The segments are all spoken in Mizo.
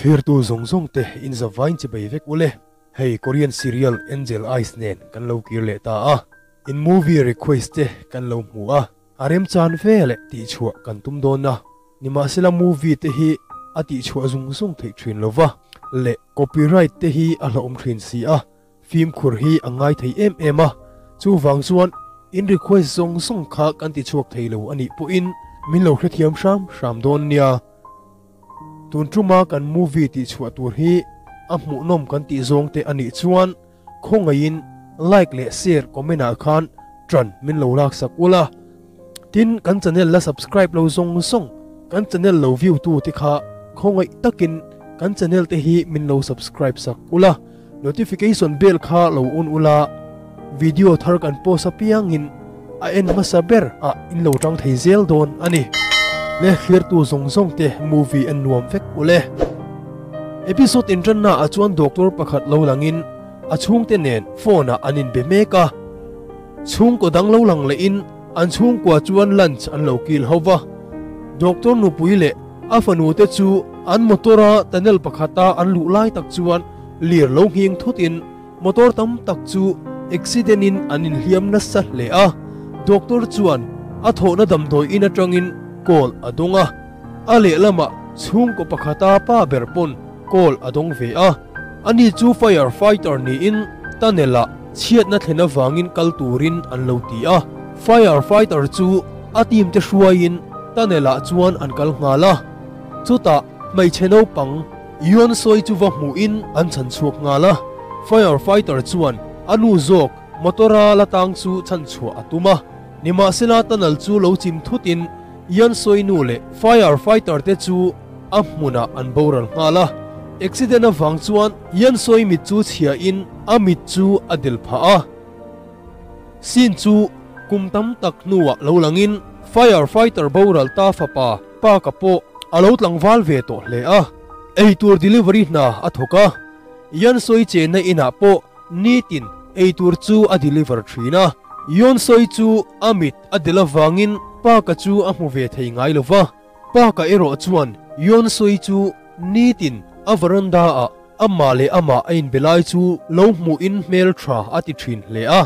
Thlirtu zawng zawng te in zavain chibai vek ule. Hei Korean serial Angel Eyes nen kan lo kir leh ta a, in movie request te kan lo hmu a, a remchan ve leh tihchhuah kan tum dawn a, nimahsela movie te hi a tihchhuah zung zung theih thin lova leh copyright te hi a hlauhawm thin si a, fimkhur hi a ngai thei em em a, chuvang chuan in request zawng zawng kha kan tichhuak thei lo a nih pawhin min lo hrethiam hram hram dawn nia. Tun tuma kan movie tih chhuah tur hi a hmuhnawm kan tih zawng te a nih chuan khawngaihin like leh share comment ah khan ṭan min lo laksak ula. Tin, kan channel la subscribe lo zawng zawng kan channel lo view tu te kha khawngaih takin kan channel te hi min lo subscribe sak ula, notification bell kha lo on ula, video thar kan post apiangin a en hmasa ber ah in lo tang thei zel dawn a ni. Le thlirtu zawng zawng te movie en nuam vek ule. Episode inṭanna ah chuan doctor pakhat lo langin a chhungte nen phone ah an inbe mek a. Chhungkaw dang lo lang lehin an chhungkua chuan lunch an lo kil ho va. Doctor nupui leh a fanu te chu an motor a tunnel pakhata an luh lai tak chuan lir lo nghing thutin motor tam tak chu accident in an inhliam nasa hle a. Doctor chuan a thawhna damdawi in atangin call a dawng a. A lehlamah chhungkaw pakhata pa ber pawn call a dawng ve a. Ani chu fire fighter niin tunnel ah chhiatna thlen avangin kal turin an lo ti a. Fire fighter chu a team te hruaiin tunnel ah chuan an kal nghal a. Chutah hmeichhe naupang Yoon Soi chu va hmuhin an chhan chhuak nghal a. Fire fighter chuan a nu zawk motor a la tang chu chhan chhuah a tum a. Nimahsela tunnel chu lo chim thutin Yoon Soi nu leh fire fighter te chu a hmunah an boral nghal a, accident avang chuan Yansawi mit chu chhia in a mit chu a del phah a. Scene chu kum tam tak hnuah lo langin fire fighter boral ta fapa Park-a pawh a lo tlangval ve tawh hle a, eitur delivery hna a thawk a, Yansawi chenna inah pawh nitin eitur chu a deliver thin a, Yansawi chu a mit a del avangin Park-a chu a hmu ve thei ngai lo va. Park-a erawh chuan Yoon Sui chu nitin a veranda ah amah leh amah a inbe lai chu lo hmuhin hmel tha a ti thin hle a.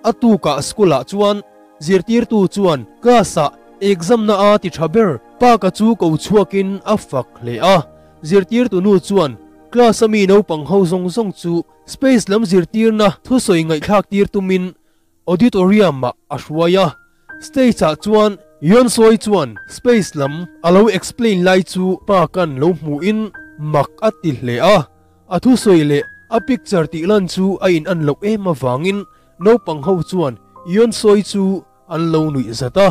A tukah school ah chuan zirtirtu chuan class ah exam na a ti tha ber Park-a chu ko chhuakin a fak hle a. Zirtirtu nu chuan class a mi naupang ho zawng zawng chu space lam zirtirna thusawi ngaihthlak tir tumin Auditorium ah a hruai a, stage ah chuan Yoon Soi chuan space lam a lo explain lai chu pa kan lo hmuhin mak a ti hle a, a thusawi leh a picture tih lan chu a in an loh em avangin naupang ho chuan Yoon Soi chu an lo nuih zat a.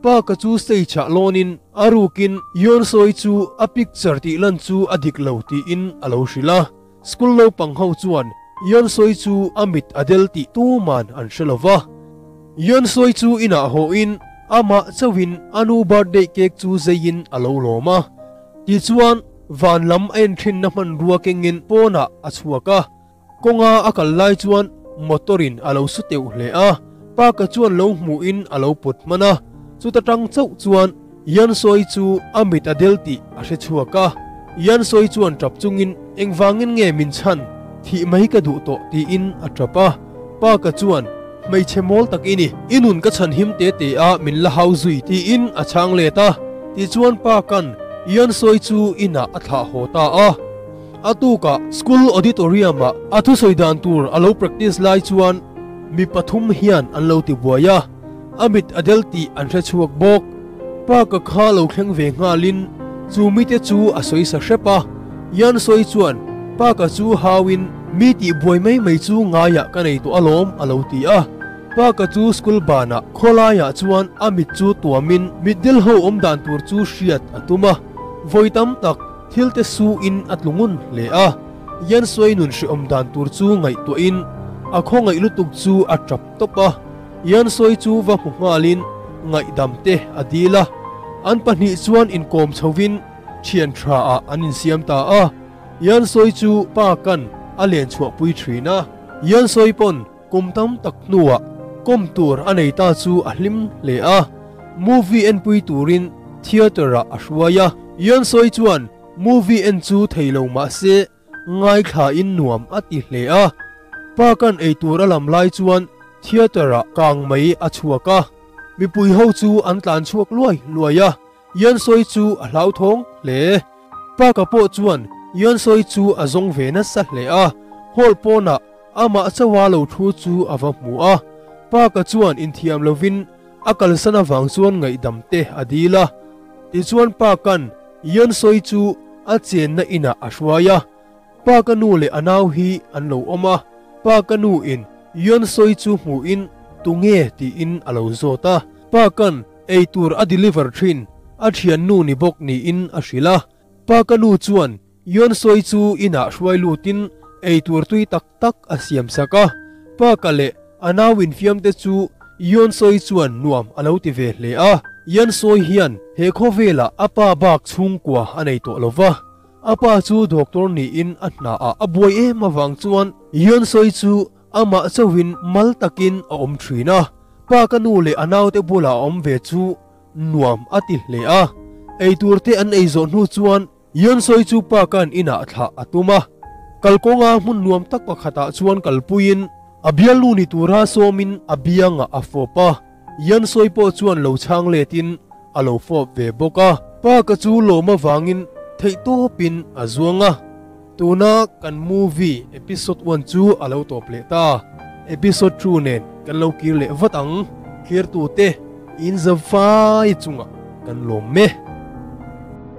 Pa ka chu stage ah lawnin a rukin Yoon Soi chu a picture tih lan chu a dik lo tiin a lo hrilh a. School naupang ho chuan Yoon Soi chu a mit a del tih tuman an hre lo va. Yoon Soi chu inah hawhin amah chauhin a nu birthday cake chu zeiin a lo lawm a. Tichuan, van lam a enthinna hmanrua kengin pawnah a chhuak a. Kawnga a kal lai chuan motor in a lo su teuh hle a, Park-a chuan lo hmuhin a lo pawt hman a. Chuta tang chauh chuan Yansawi chu a mit a del tih a hre chhuak a. Yansawi chuan tap chungin, Engvangin nge min chhan? Thih mai ka duh tawh tiin a tap a. Park-a chuan, Hmeichhe mawl tak i ni, i nun ka chhan him te te a min la hau zui tiin a chhang let a. Tichuan Park-a'n Yansawi chu inah a thlah haw ta a. A tukah school auditorium-ah a thusawi dan tur a lo practice lai chuan mi pathum hian an lo ti buai a. A mit a del tih an hre chhuak bawk. Park-a kha lo thleng ve nghalin chu mite chu a sawi sa hrep a. Yan sawi chuan Park-a chu hauin mi tih buai mai mai chu ngaiah ka nei tawh alawm a lo ti a. Park-a chu school banah khawlaiah chuan a mit chu tuamin mitdel ho awm dan tur chu hriat a tum a. Vawi tam tak thil te suin a tlu ngun hle a. Yan sawi nun hreawm dan tur chu ngaihtuahin a khawngaih lutuk chu a tap tawp a. Ian sawi chu va hmu nghalin ngaihdam te a dil a, an pahnih chuan inkawm chhovin thian tha ah an insiam ta a. Ian sawi chu pa kan a len chhuahpui thin a. Ian sawi pawn kum tam tak hnuah kawm tur a nei ta chu a hlim hle a, movie enpui turin theatre ah a hruai a. Ian sawi chuan. Movie en chu thei lo mah se ngaithla in nuam a ti hle a. Pa kan ei tur a lam lai chuan theatre ah kang mai a chhuak a. Mipui ho chu an tlan chhuak luai luai a, Yansawi chu a hlauthawng hle. Park-a pawh chuan Yansawi chu a zawng ve nasa hle a, hall pawnah amah chauha lo thu chu a va hmu a. Park-a chuan inthiam lovin a kalsan avang chuan ngaihdam te a dil a. Tichuan Park-a'n Yansawi chu a chenna inah a hruai a. Pa ka nu leh a nau hi an lo awm a, pa ka nu in Yon sawi chu hmuh in tunge tiin a lo zawt a, pa kan ei tur a deliver thin a thiannu ni bawk niin a hrilh a, pa ka nu chuan Yon sawi chu inah hruai lut in ei tur tui tak tak a siam sak a, pa ka leh a nau infiam te chu Yon sawi chuan nuam a lo ti ve hle a, Yon sawi hian he khawvelah a pa bak chhungkua a nei tawh lova. A pa chu doctor niin a hna ah a buai em avang chuan Yeon Soi chu amah chauhin mal takin a awm thin a, pa ka nu leh a naute bulah a awm ve chu nuam a ti hle a. Eitur te an ei zawh hnu chuan Yeon Soi chu pa kan inah thlah a tum a, kalkawnga hmun nuam tak pakhatah chuan kalpuiin a bialnu ni tura sawmin a biangah a fawp a. Yan sawi pawh chuan lo chhang letin a lo fawp ve bawk a. Pa ka chu lawm avangin theihtawpin a zuang a. Tuna kan movie episode one chu a lo tawp leh ta. Episode two nen kan lo kir leh vat ang. Thirtute in za vai chungah kan lawm e.